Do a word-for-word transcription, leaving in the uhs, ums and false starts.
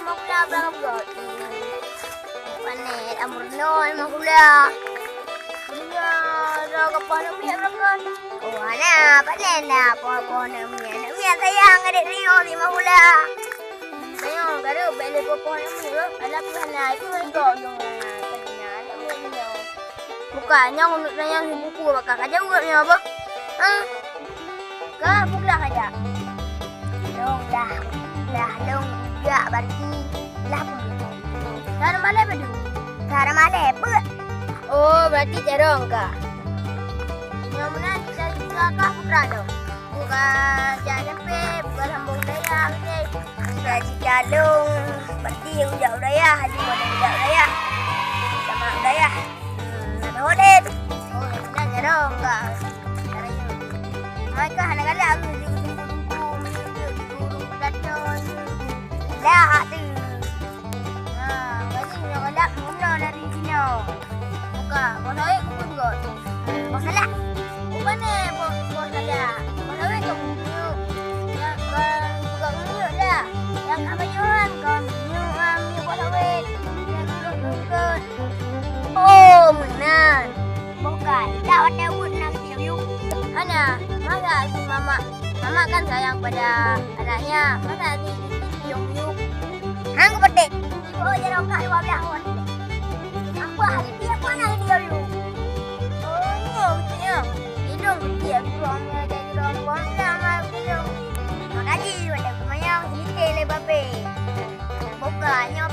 Makula beurangkat. Panet amur non makula. Dunia dah kapah namiet beurangkat. Oh, ana, panet na poh-poh namiet. Namiet sayang adik trio di makula. Sayang, garu bèk lé poh-poh namiet loh. Alah pih hana, itu beurangkat dong. Anak miet nyoe. Buka nyang uneuk nyan buku baka ka jaweueb nyoe boh. Ha? Ka buklah aja. Long dah, dah long jak berarti lah pun. Cara malai padu. Cara malai pun. Oh, berarti jarong ka. Yang mana kita juga kah putra dong. Bukan jak sampai, bukan sambung daya, oke. Gaji calung, berarti yang ujak budaya, haji model ujak budaya. Sama budaya. Hmm, nak tahu deh. Oh, nak jarong ka. Mereka hana galak tu, dia tunggu-tunggu, mesti dia tunggu-tunggu pelaton. Dah tu. Ha, gaji nak galak mula dari sini. Buka, kau tahu aku pun kot. Kau salah. Bukan eh, kau, kau salah. Kau tahu kau punya. Ya, kau juga punya dah. Yang apa Johan, kau punya, ah, punya kau tahu. Yang belum ikut. Oh, meunan. Bukan, tak ada wut nak tiup. Hana, masa si mamak, mamak kan sayang pada anaknya. Masa si tiup-tiup. Hang kepetik. Ibu jadi rongkak dua belas tahun. Apa hari tiap mana dia dulu? Oh, iya, betul ya. Hidung kecil, aku orang mulai jadi orang buang lama aku. Makasih, pada kemayang, sedikit lebar pe. Bukannya